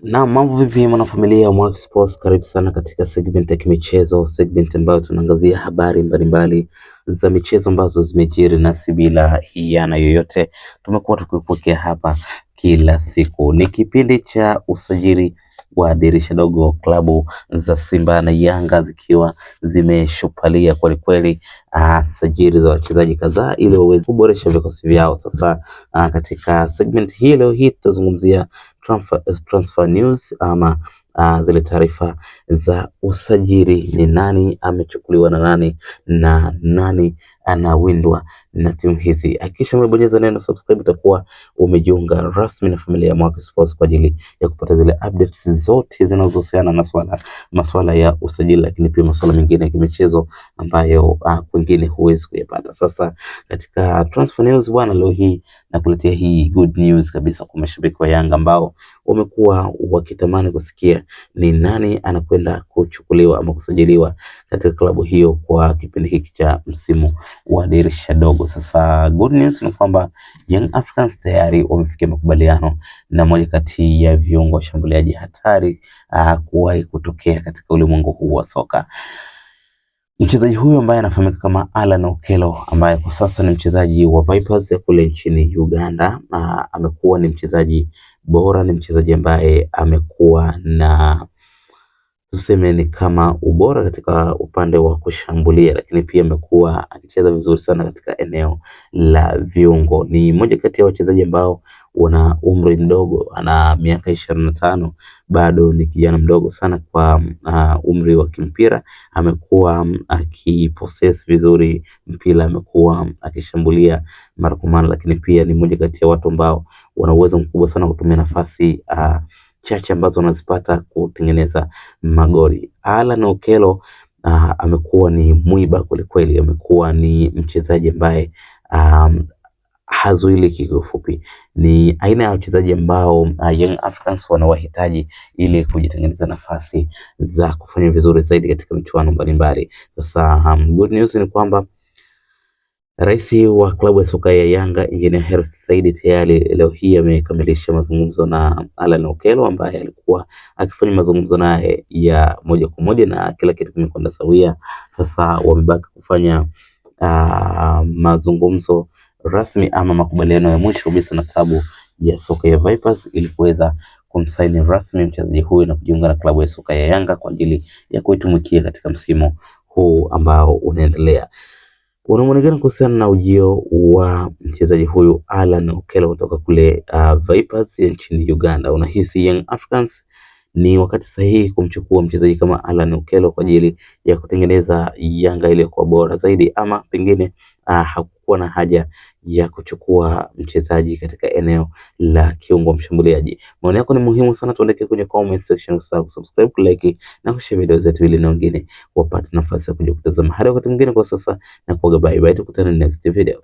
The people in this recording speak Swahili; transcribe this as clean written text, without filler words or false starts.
Na mambo vipi mwanafamilia wa Mwaki Sports, karibu sana katika segment ya kimichezo, segment ambayo tunaangazia habari mbalimbali za michezo ambazo zimejiri nasi bila hiana yoyote. Tumekuwa tukipokea hapa kila siku. Ni kipindi cha usajili wa dirisha dogo, klabu za Simba na Yanga zikiwa zimeshupalia kwelikweli sajili za wachezaji kadhaa ili waweze kuboresha vikosi vyao. Sasa katika segment hii leo hii tutazungumzia transfer news ama zile taarifa za usajili, ni nani amechukuliwa na nani na nani anawindwa na timu hizi. Hakikisha umebonyeza neno subscribe, utakuwa umejiunga rasmi na familia ya Mwaki Sports kwa ajili ya kupata zile updates zote zinazohusiana na masuala ya usajili, lakini pia masuala mengine ya kimichezo ambayo kwingine huwezi kuyapata. Sasa katika transfer news bwana, leo hii nakuletea hii good news kabisa kwa mashabiki wa Yanga ambao wamekuwa wakitamani kusikia ni nani anakwenda kuchukuliwa ama kusajiliwa katika klabu hiyo kwa kipindi hiki cha msimu wa dirisha dogo. Sasa good news ni kwamba Young Africans tayari wamefikia makubaliano na moja kati ya viungo washambuliaji hatari kuwahi kutokea katika ulimwengu huu wa soka. Mchezaji huyu ambaye anafahamika kama Allan Okello ambaye kwa sasa ni mchezaji wa Vipers ya kule nchini Uganda, na amekuwa ni mchezaji bora, ni mchezaji ambaye amekuwa na tuseme ni kama ubora katika upande wa kushambulia, lakini pia amekuwa akicheza vizuri sana katika eneo la viungo. Ni mmoja kati ya wachezaji ambao wana umri mdogo, ana miaka 25, bado ni kijana mdogo sana kwa umri wa kimpira. Amekuwa akipossess vizuri mpira, amekuwa akishambulia mara kwa mara, lakini pia ni mmoja kati ya watu ambao wana uwezo mkubwa sana kutumia nafasi chache ambazo wanazipata kutengeneza magoli. Allan Okello amekuwa ni mwiba kwelikweli, amekuwa ni mchezaji ambaye hazuiliki. Kiufupi ni aina ya wachezaji ambao Young Africans wanawahitaji ili kujitengeneza nafasi za kufanya vizuri zaidi katika michuano mbalimbali. Sasa good news ni kwamba rais wa klabu ya soka ya Yanga Engineer Hersi Said tayari leo hii amekamilisha mazungumzo na Allan Okello ambaye alikuwa akifanya mazungumzo naye ya moja kwa moja na kila kitu kimekwenda sawia. Sasa wamebaki kufanya mazungumzo rasmi ama makubaliano ya mwisho kabisa na klabu ya soka ya Vipers ili kuweza kumsaini rasmi mchezaji huyu na kujiunga na klabu ya soka ya Yanga kwa ajili ya kuitumikia katika msimu huu ambao unaendelea. Una kuhusiana na ujio wa mchezaji huyu Allan Okello kutoka kule Vipers ya nchini Uganda? Unahisi Young Africans ni wakati sahihi kumchukua mchezaji kama Allan Okello kwa ajili ya kutengeneza Yanga iliyokuwa bora zaidi, ama pengine hakukuwa na haja ya kuchukua mchezaji katika eneo la kiungo mshambuliaji? Maoni yako ni muhimu sana, tuandike kwenye comment section. Usisahau kusubscribe, kulike na kushare video zetu ili na wengine wapate nafasi ya kuja kutazama. Hadi wakati mwingine, kwa sasa na kuaga bye bye, tukutane next video.